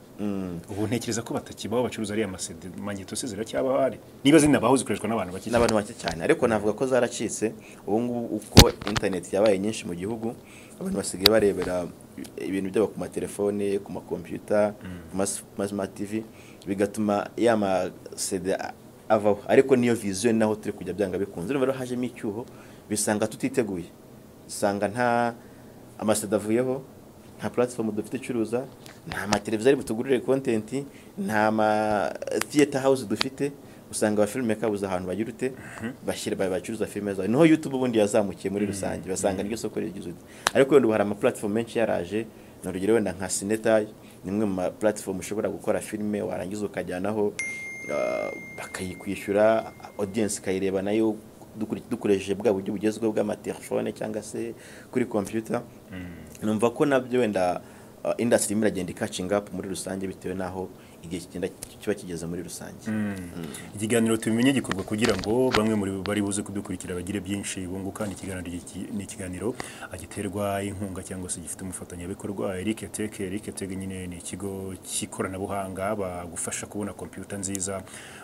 Ubu ntekereza ko batakibaho bacuruza ariya ma CD. Magnéto se ziracyabaho? Hari niba zinabaho zikoreshwa n'abantu bake cyane. N'abantu bake cyane, ariko navuga ko zaracitse. Ubu ngubu uko internet yabaye nyinshi mu gihugu, abantu basigaye barebera ibintu byabo ku matelefone, ku makompiyuta, ku ma smart TV, bigatuma ya ma CD avaho. Ariko niyo vision naho turi kujya byanga bikunze. Urumva rero hajemo icyuho, bisanga tutiteguye, usanga nta ama CD avuyeho, nta platform dufite icuruza, nta mateleviziyo ari butugurire content, nta ma theater house dufite. Usanga aba filmmaker babuze ahantu bagira ute bashyira bacuruza filime zabo. Niho YouTube ubundi yazamukiye muri rusange, basanga niryo soko rigize ute. Ariko wenda ubu hari ama platform menshi yaraje. Ni urugero wenda nka Cinetay, ni imwe mu ma platform ushobora gukora filime warangiza ukajyanaho, bakayikwishyura, audience ikayireba nayo dukoresheje bwa buryo bugezweho bw'amatelefone cyangwa se kuri computer. Numva ko nabyo wenda industry irimo iragenda catching up muri rusange bitewe n'aho igihe kigenda kiba kigeze muri rusange. Ikiganiro tubimenye gikorwa kugira ngo bamwe muri bari buze kudukurikira bagire byinshi bunguka. Ni ikiganiro giterwa inkunga cyangwa se gifite umufatanyabikorwa Eric Tech. Eric Tech nyine ni ikigo cy'ikoranabuhanga bagufasha kubona computer nziza,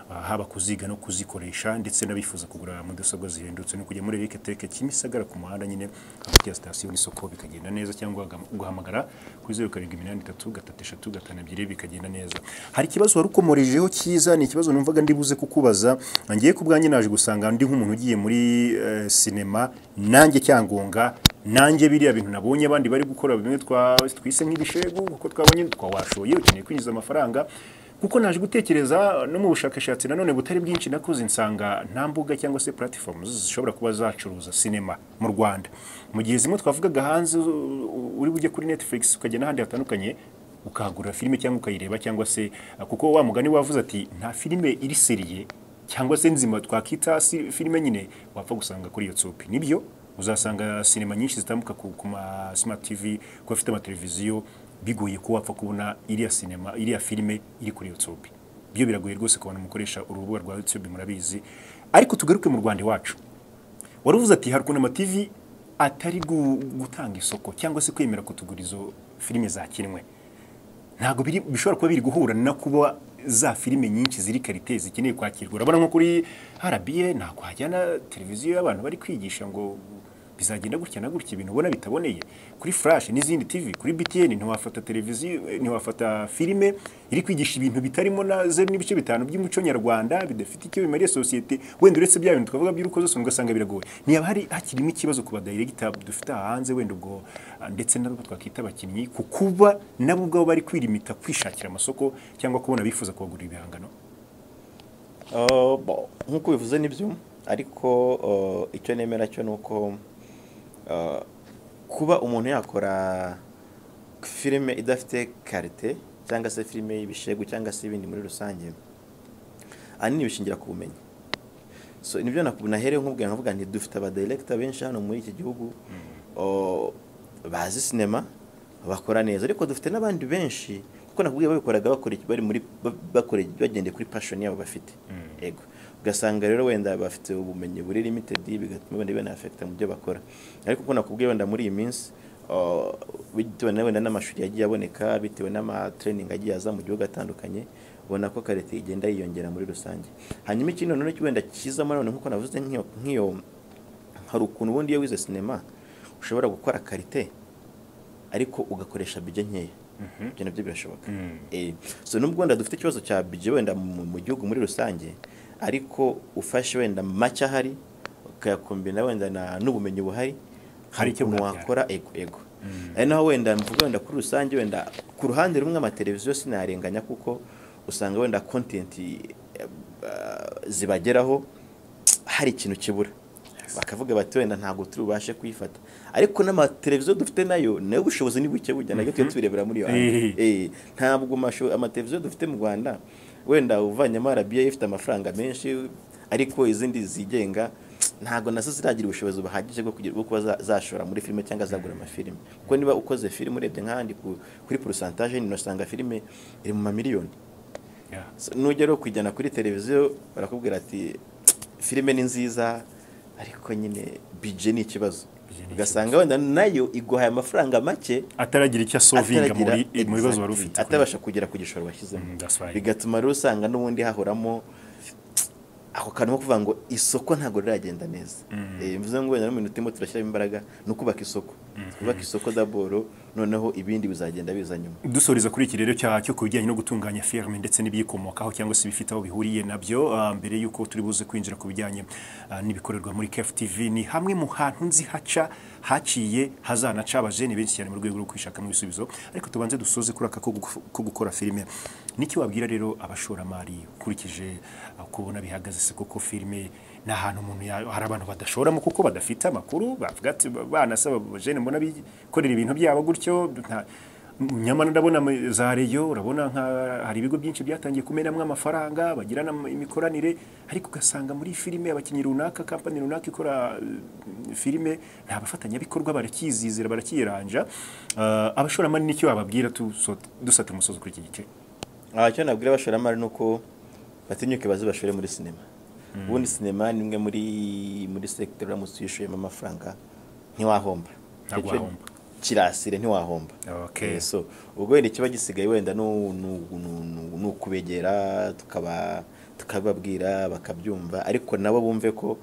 haba kuziga no kuzikoresha, ndetse n'abifuza kugura mudasobwa zihendutse no kujya muri Eric Tech Kimisagara ku muhanda nyine hagati ya sitasiyo n'isoko bikagenda neza, cyangwa ugahamagara kuri 0783 3 3 52 bikagenda neza. Hari ikibazo wari ukomorejeho cyiza, ni ikibazo numvaga ndi buze kukubaza. Ngiye ku bwanjye naje gusanga ndi nk'umuntu ugiye muri sinema, nanjye cyangonga, nanjye biriya bintu nabonye abandi bari gukora, bimwe twise nk'ibishegu, kuko twabonye twawashoye ukeneye kwinjiza amafaranga. Kuko naje gutekereza no mu bushakashatsi nanone butari bwinshi nakoze, nsanga nta mbuga cyangwa se platforms zishobora kuba zacuruza sinema mu Rwanda, mu gihe zimwe twavugaga hanze uri bujye kuri Netflix ukajya n'ahandi hatandukanye ukahagura filime cyangwa ukayireba, cyangwa se kuko wa mugani wavuze ati nta filime iri sérieux cyangwa se nzima twakita filime nyine wapfa gusanga kuri YouTube. Nibyo, uzasanga sinema nyinshi zitambuka ku ma smart TV, ku bafite amateleviziyo, bigoye ko wapfa kubona iriya sinema, iriya filime iri kuri YouTube. Byo biragoye rwose kubona mukoresha urubuga rwa YouTube, murabizi. Ariko tugaruke mu Rwanda iwacu, wari uvuze ati hari ukuntu ama TV atari gutanga isoko cyangwa se kwemera kutugura izo filime zakinwe. Ntabwo biri bishobora kuba biri guhura no kuba za filime nyinshi ziri qualité zikeneye kwakirwa. Urabona nko kuri RBA ntabwo hajyana televiziyo y'abantu bari kwigisha ngo Bizagenda gutya na gutya, ibintu ubona bitaboneye kuri Flash n'izindi TV, kuri BTN ntiwafata televiziyo, ntiwafata filime iri kwigisha ibintu bitarimo na 0.5 by'umuco nyarwanda, bidafite icyo bimariye sosiyete, wenda uretse bya bintu twavuga by'urukozasoni, ugasanga biragoye. Ntiyaba hari hakirimo ikibazo ku badirector dufite hanze wenda ubwo, ndetse nabo twakita abakinnyi, ku kuba nabo ubwabo bari kwirimita kwishakira amasoko cyangwa kubona bifuza kubagurira ibihangano? Nk'uko bivuze nibyo, ariko icyo nemera cyo nuko kuba umuntu yakora filime idafite karite cyangwa se filime y'ibishegu cyangwa se ibindi muri rusange, ahanini bishingira ku bumenyi. So nibyo nahereye nkubwira nkavuga nti dufite abadirector benshi hano muri iki gihugu bazi sinema bakora neza, ariko dufite n'abandi benshi kuko nakubwiye babikoraga bakora bagendeye kuri passion yabo bafite. Ego ugasanga rero wenda bafite ubumenyi buri limited, bigatuma wenda bana affecta mu byo bakora. Ariko kuko nakubwiye wenda muri iyi minsi bitewe na wenda n'amashuri yagiye aboneka, bitewe n'ama training agiye aza mu gihugu atandukanye, ubona ko karite igenda yiyongera muri rusange. Hanyuma ikindi none wenda kiza muri none nkuko navuze nk'iyo hari ukuntu ubundi iyo wize sinema ushobora gukora karite ariko ugakoresha budget nkeya. Ibyo nabyo birashoboka. So nubwo wenda dufite ikibazo cya budget wenda mu gihugu muri rusange, ariko ufashe wenda make ahari ukayakombina wenda n'ubumenyi buhari, hari icyo wakora. Ego ari naho wenda mvuga wenda kuri rusange wenda ku ruhande rumwe amateleviziyo sinarenganya, kuko usanga wenda content zibageraho hari ikintu kibura, bakavuga bati wenda ntabwo turi ubashe kuyifata. Ariko n'amateleviziyo dufite nayo ubushobozi ni buke bujya nayo tujye tubirebera muri yo. Ntabwo amateleviziyo dufite mu Rwanda wenda uvanyemo RBA ifite amafaranga menshi, ariko izindi zigenga ntabwo nazo ziragira ubushobozi buhagije bwo kuba zashora muri filime cyangwa zagura amafilime. Kuko niba ukoze filime urebye nk'ahandi kuri pourcentage ni usanga filime iri mu mamiliyoni. Nugera kujyana kuri televiziyo barakubwira ati filime ni nziza ariko nyine budget ni ikibazo. Ugasanga wenda nayo iguhaye amafaranga make ataragira icyo asovinga muri mu bibazo wari ufite, atabasha kugera ku gishoro washyizemo. Bigatuma rero usanga n'ubundi hahoramo ako kantu ko kuvuga ngo isoko ntabwo riragenda neza. Mvuze ngo wenda n'umuntu turimo turashyiramo imbaraga ni ukubaka isoko, kubaka isoko d'abord, noneho ibindi bizagenda biza nyuma. Dusoreza kuri iki rero cyo kubijyanye no gutunganya firme ndetse n'ibiyikomokaho cyangwa se ibifite aho bihuriye nabyo, mbere yuko turi buze kwinjira ku bijyanye n'ibikorerwa muri KFTV, ni hamwe mu hantu nzi haca haciye hazanaca abajene benshi cyane mu rwego rwo kwishakamo ibisubizo. Ariko tubanze dusoze kuri aka ko gukora filime. Niki wabwira rero abashoramari ukurikije kubona bihagaze se, kuko filime ni ahantu umuntu hari abantu badashoramo kuko badafite amakuru, bavuga ati banasaba abajene mbona bikorera ibintu byabo gutyo. Nyamara ndabona za Reyo, urabona nka hari ibigo byinshi byatangiye kumenamwe amafaranga bagirana imikoranire, ariko ugasanga muri filime abakinnyi runaka, company runaka ikora filime nta bafatanyabikorwa, barakizizira barakiranja. Abashoramari nicyo bababwira dusata umusozo kuri iki gice? Icyo nabwira abashoramari nuko batinyuke baze bashore muri sinema. Ubundi sinema ni imwe muri sector uramutse uyishoyemo amafaranga ntiwahomba. Kirasire ntiwahomba. So ubwo wenda ikiba gisigaye wenda no kubegera tukababwira bakabyumva, ariko nabo bumve ko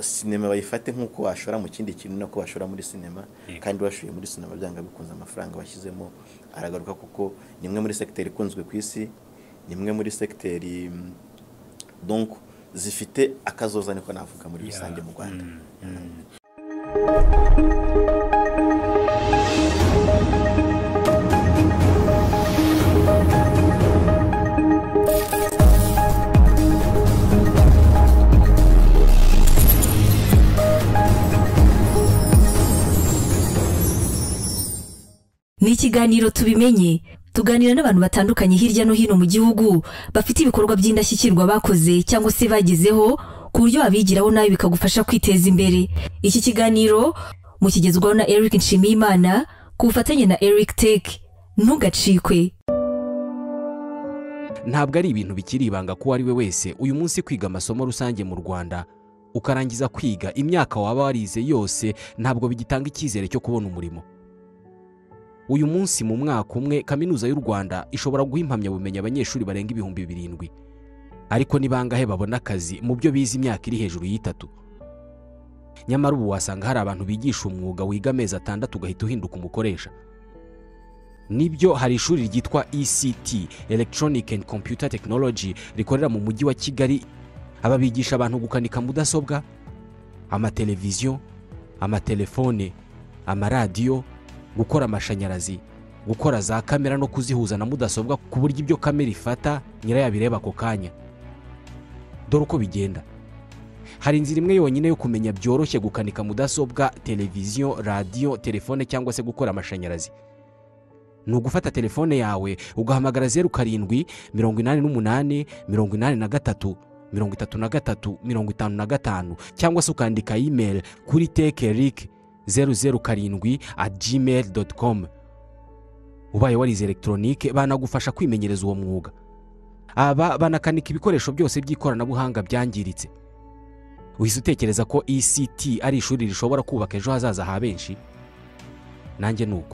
sinema bayifate nkuko washora mu kindi kintu nako washora muri sinema. Kandi washoye muri sinema byanga bikunze amafaranga bashyizemo aragaruka, kuko ni imwe muri secteur ikunzwe ku isi, ni imwe muri secteur donc zifite akazoza, niko navuga muri rusange mu Rwanda. Ni ikiganiro tubimenye, tuganira n'abantu batandukanye hirya no hino mu gihugu bafite ibikorwa by'indashyikirwa bakoze cyangwa se bagezeho, ku buryo wabigiraho nawe bikagufasha kwiteza imbere. Iki kiganiro mukigezwaho na Eric Nshimiyimana ku bufatanye na Eric Tech. Ntugacikwe. Ntabwo ari ibintu bikiri ibanga ko ari we wese uyu munsi kwiga amasomo rusange mu Rwanda ukarangiza kwiga imyaka waba warize yose ntabwo bigitanga icyizere cyo kubona umurimo. Uyu munsi mu mwaka umwe Kaminuza y'u Rwanda ishobora guha impamyabumenyi abanyeshuri barenga 7,000, ariko ni bangahe babona akazi mu byo bize imyaka iri hejuru y'itatu? Nyamara ubu wasanga hari abantu bigisha umwuga wiga amezi 6 ugahita uhinduka umukoresha. Nibyo, hari ishuri ryitwa ECT, Electronic and Computer Technology, rikorera mu mujyi wa Kigali. Aba bigisha abantu gukanika mudasobwa, amateleviziyo, amatelefone, amaradiyo, gukora amashanyarazi, gukora za kamera no kuzihuza na mudasobwa ku buryo ibyo kamera ifata nyirayo abireba ako kanya. Dore uko bigenda. Hari inzira imwe yonyine yo kumenya byoroshye gukanika mudasobwa, televiziyo, radiyo, telefone cyangwa se gukora amashanyarazi. Ni ugufata telefone yawe ugahamagara 07 88 83 33 55 cyangwa se ukandika email kuri tekeric007@gmail.com. Ubaye warize elegitoronike banagufasha kwimenyereza uwo mwuga. Aba banakanika ibikoresho byose by'ikoranabuhanga byangiritse. Uhise utekereza ko ECT ari ishuri rishobora kubaka ejo hazaza ha benshi? Nanjye nuko.